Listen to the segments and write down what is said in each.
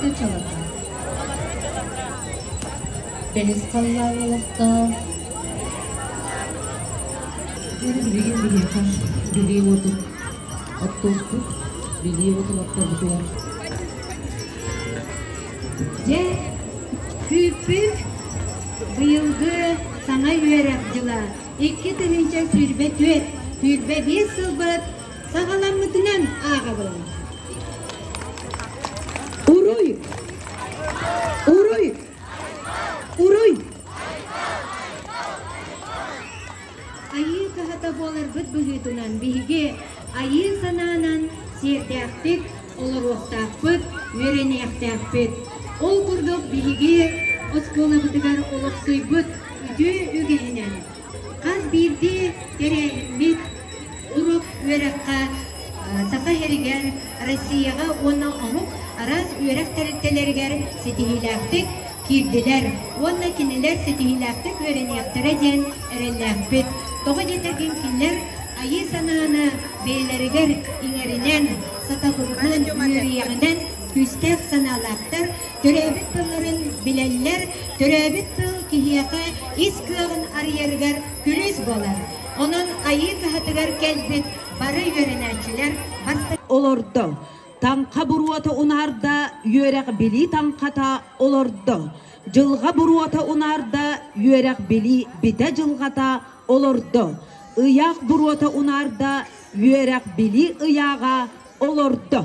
Сырдыкка чалата. Бэлис халлаан олохтоох. Дьэ билигин биһиэхэ билии уотун оттуохпут, билии уотун отторбутугар. Дьэ, күүппүт быйылгы саҥа үөрэх дьыла 2024 25 сылбыт саҕаламмытынан ааҕабын. Уруй! Уруй! Уруй! Айыы кыһата буоларбыт быһыытынан биһиги айыы санаанан сиэрдээхтик олоруохтаахпыт, үөрэниэхтээхпит. Ол курдук биһиги оскуолабытыгар олохсуйбут үтүө үгэһинэн хас биирдии тэрээһиммит уруок үөрэххэ Саха сиригэр, Россияҕа уонна омук араас үөрэх тэрилтэлэригэр ситиһиилээхтик киирдилэр уонна кинилэр ситиһиилээхтик үөрэниэхтэрэ диэн эрэллээхпит. Тоҕо диэтэргин кинилэр айыы санааны бэйэлэригэр иҥэринэн, сатабылынан, үөрүйэҕинэн күүстээх санаалаахтар, төрөөбүт тылларын билэллэр, төрөөбүт тыл киһиэхэ ис кыаҕын арыйарыгар күлүүс буолар. Онон Айыы кыһатыгар кэлбит бары үөрэнээччилэр бастакы олордо. Таҥха буруота унаарда, үөрэх-билии таҥхата олордо. Дьылҕа буруота унаарда, үөрэх-билии битэ дьылҕата олордо. Ыйаах буруота унаарда, үөрэх-билии ыйааҕа олордо.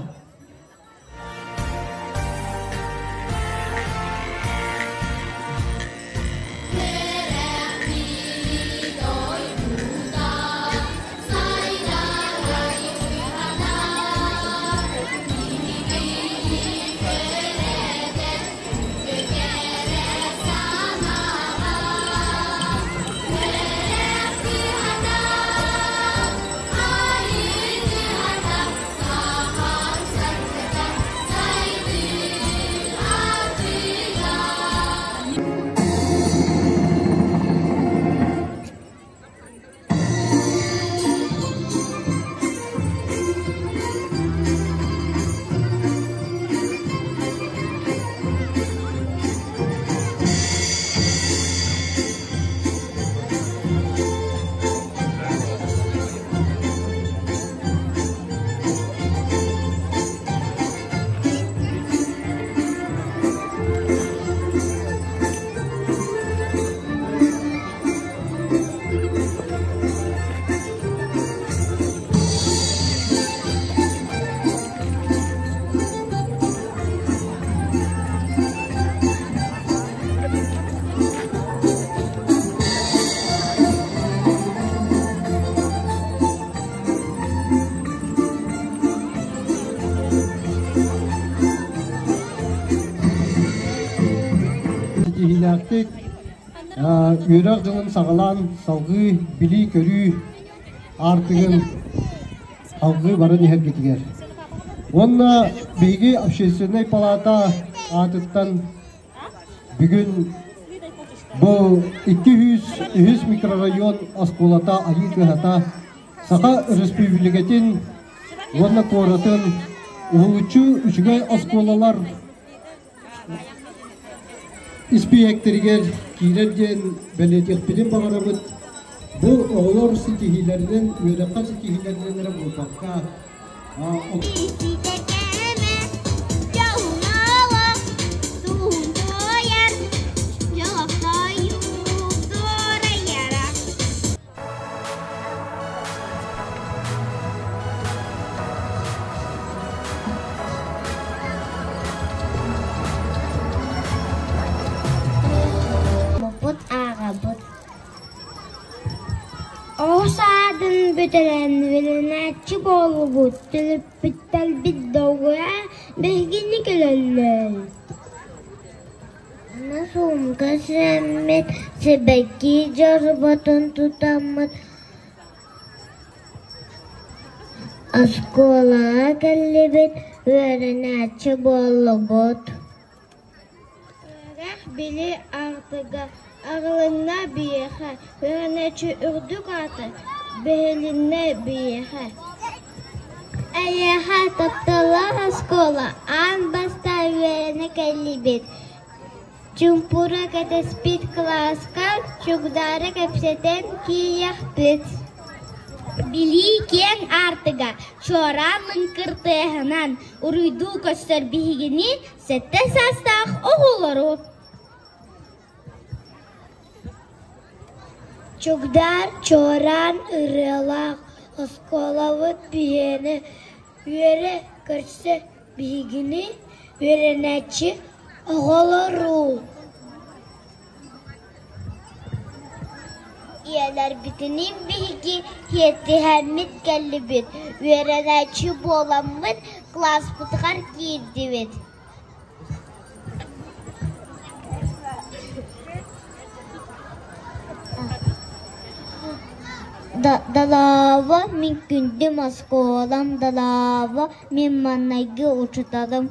Ситиһиилээхтик үөрэх дьылын саҕалаан салгыы билии-көрүү аартыгын салгыы баран иһэргитигэр. Уонна биһиги общественнай палата аатыттан Бүгүн бу 203 микрорайон оскуолата Айыы кыһата Саха Өрөспүүбүлүкэтин уонна куоратын уһулуччу үчүгэй оскуолалар испииһэктэригэр киирэр диэн бэлиэтиэхпитин баҕарабыт. Бу оҕолор ситиһиилэринэн, үөрэххэ ситиһиилэринэн эрэ буолбакка, Боппут ааҕабыт Оҕо саадын бүтэрэн үөрэнээччи буоллубут, төрөппүттэрбит долгуйа биһигини көрөллөр. Аны суумка сиэммит, сибэкки дьорботун тутаммыт оскуолаҕа кэллибит, үөрэнээччи буоллубут. Үөрэх били аартыга арылынна биһиэхэ, үөрэнээччи үрдүк аата бэһилиннэ биһиэхэ. Эйиэхэ тапталлаах оскуола аан бастаан үөрэнэ кэллибит. Чуумпура кэтэспит кылааска чугдаара кэпсэтэн киириэхпит. Билии киэҥ аартыга чуораан лыҥкыр тыаһынан уруйдуу көстөр биһигини сэттэ саастаах оҕолору. Чугдаар чуораан ырыалаах оскуолабыт биһиэнэ үөрэ көрсө биһигини үөрэнээччи оҕолору. Ийэлэрбитиниин биһиги сиэттиһэммит кэллибит, үөрэнээччи буоламмыт кылааспытыгар киирдибит. Далаава мин күндүм оскуолам, Далаава мин маҥнайгы учууталым.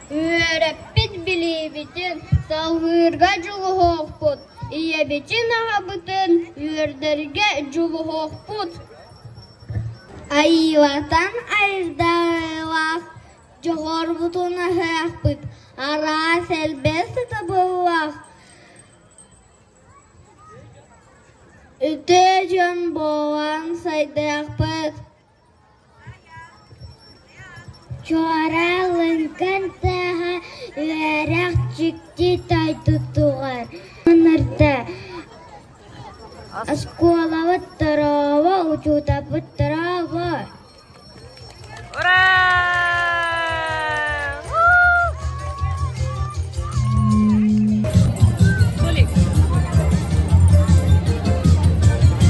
Үөрэппит билиибитин салгыырга дьулуһуохпут, ийэбитин аҕабытын үөрдэргэ дьулуһуохпут. Айыылартан айдарыылаах дьоҕурбутун аһыахпыт, араас элбэх сатабыллаах үтүө дьон буолан сайдыахпыт. Чуораан лыҥкын тыаһа үөрэх дьикти дойдутугар ыҥырда. Оскуолабыт дорообо, учууталбыт дорообо!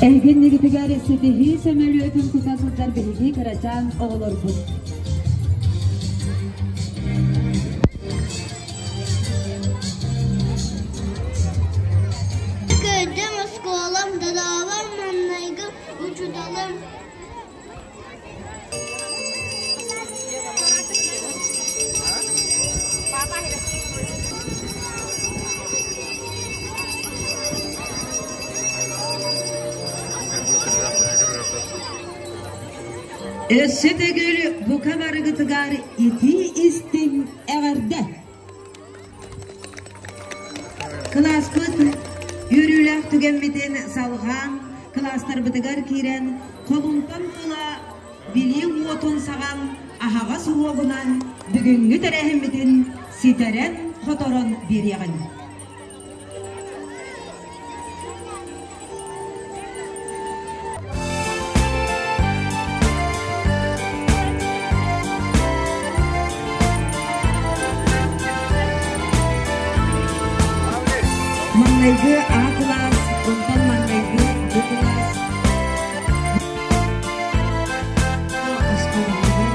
Эһигиннигитигэр ситиһии сөмөлүөтүн тута сылдьар биһиги кырачаан оҕолорбут. Көрдүм оскуолам, дорообор маҥнайгы учууталым. Өссө төгүл бука барыгытыгар итии истиҥ эҕэрдэ! Кылааспыт үөрүүлээх түгэммитин салҕаан, кылаастарбытыгар киирэн, холумтан тула билии уотун саҕан аһаҕас уруогунан бүгүҥҥү тэрээһиммитин ситэрэн-хоторон биэриэҕиҥ. Маҥнайгы А кылаас, онтон маҥнайгы Б кылаас оскуолатыгар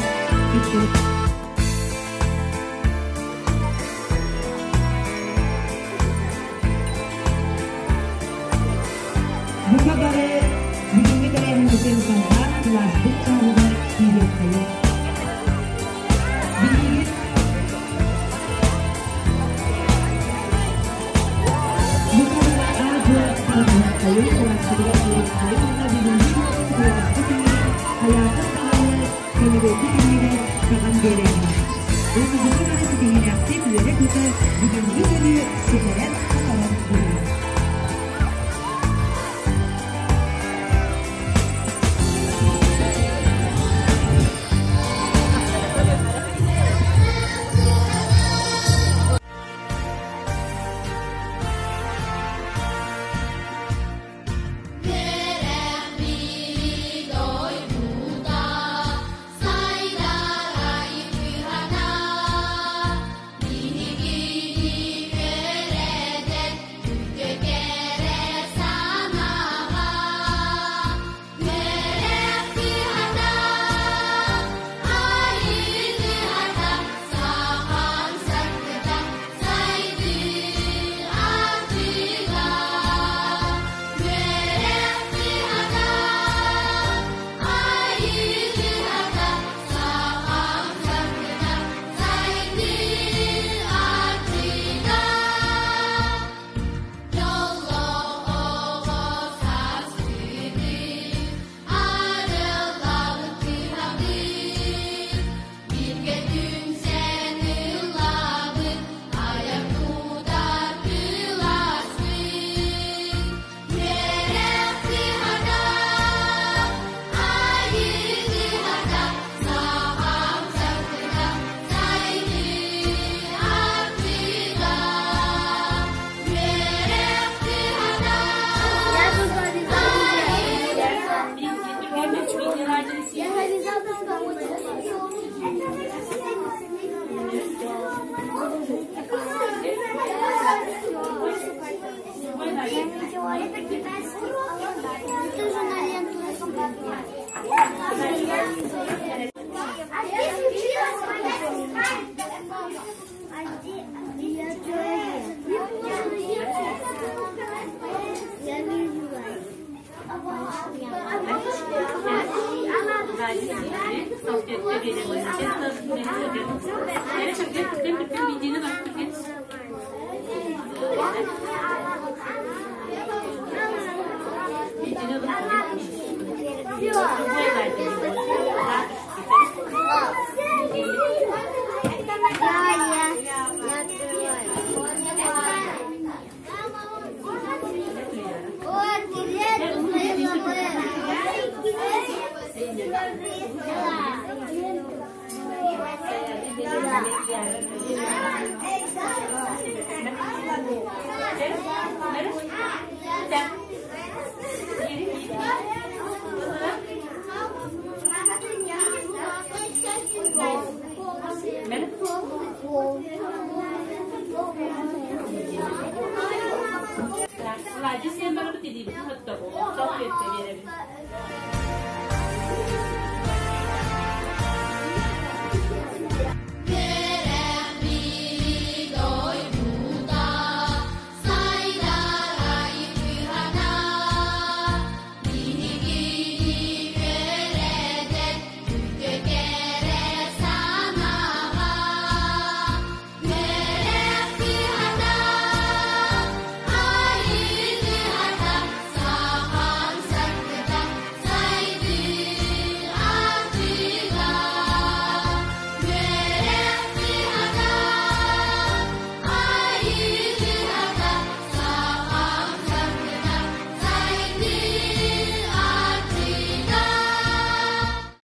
Бука бары бүгүҥҥү тэрээһиммитин салҕаан кылааспыт чааһыгар киириэххэйиҥ. Билигин бука бары